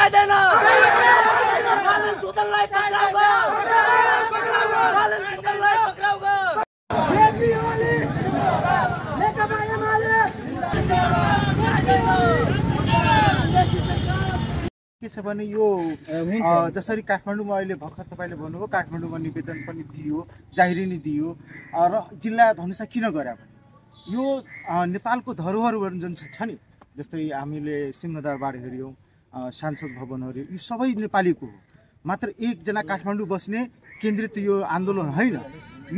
पाइदैन बालन सुदनलाई पक्राउ गयो बालन सुदनलाई पक्राउ गयो के छ भने यो जसरी काठमाडौँमा अहिले भर्खर तपाईले भन्नुभयो काठमाडौँमा निवेदन पनि दियो जाहेरी नि दियो र जिल्ला धनुषा किन गरे भने यो नेपालको धरोहरहरू जुन छ नि जस्तै हामीले सिंहदरबार हेर्यौं सांसद भवनहरू यो सबै नेपालीको हो मात्र एकजना काठमाडौँ बस्ने केन्द्रित यो आन्दोलन हैन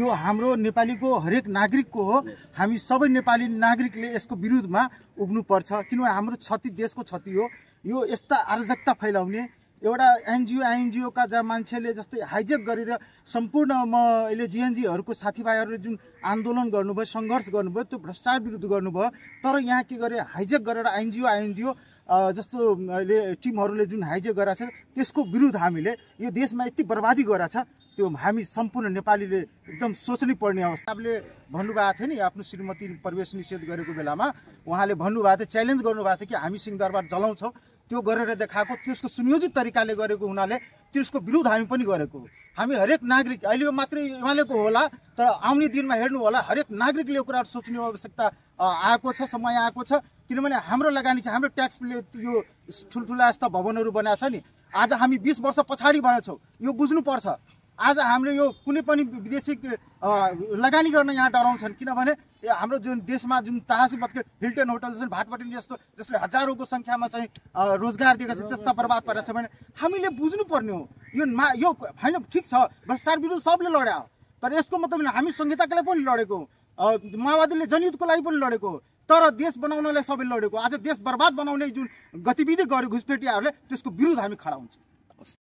यो हाम्रो नेपालीको हरेक नागरिकको हो हामी सबै नेपाली नागरिकले यसको विरुद्धमा उभिनु पर्छ किनभने हाम्रो क्षति देशको क्षति हो यो यस्ता अराजकता फैलाउने एउटा एनजिओ का जहाँ मान्छेले जस्तै हाइजेक गरेर सम्पूर्ण अहिले जीएनजीहरूको साथीभाइहरूले जुन आन्दोलन गर्नुभयो सङ्घर्ष गर्नुभयो त्यो भ्रष्टाचार विरुद्ध गर्नुभयो तर यहाँ के गरे हाइजेक गरेर एनजिओ जस्तो अहिले टिमहरूले जुन हाइजेक गरेछ त्यसको विरुद्ध हामीले यो देशमा यति बर्बादी गरेछ त्यो हामी सम्पूर्ण नेपालीले एकदम सोच्नै पर्ने अवस्थाले भन्नुभएको थियो नि आफ्नो श्रीमती प्रवेश निषेध गरेको बेलामा उहाँले भन्नुभएको थियो च्यालेन्ज गर्नुभएको थियो कि हामी सिंहदरबार जलाउँछौँ त्यो गरेर देखाएको त्यसको सुनियोजित तरिकाले गरेको हुनाले त्यसको विरोध हामी पनि गरेको हो हामी हरेक नागरिक अहिले यो मात्रै एमालेको होला तर आउने दिनमा हेर्नु होला हरेक नागरिकले यो कुरा सोच्ने आवश्यकता आएको छ समय आएको छ किनभने हाम्रो लगानी छ हाम्रो ट्याक्सले यो ठुलठुला यस्ता भवनहरू बनाएको छ नि आज हामी 20 वर्ष पछाडि भएछौँ यो बुझ्नुपर्छ आज हामीले यो कुनै पनि विदेशी लगानी गर्न यहाँ डराउँछन् किनभने हाम्रो जुन देशमा जुन तहसील हिल्टन होटल छन् भाटपटिन जस्तो जसले हजारौंको संख्यामा चाहिँ रोजगार दिएका छन् त्यस्ता बर्बाद परेछ भने हामीले बुझ्नु पर्ने हो यो हैन ठीक छ भ्रष्टाचार विरुद्ध सबले लड्या तर यसको मतलब हामी संहिताको लागि पनि लडेको माओवादीले जनयुद्धको लागि पनि लडेको तर देश बनाउनलाई सबैले लडेको आज देश बर्बाद बनाउने जुन गतिविधि गर्यो घुसपेटियाहरूले त्यसको विरुद्ध हामी खडा हुन्छौँ।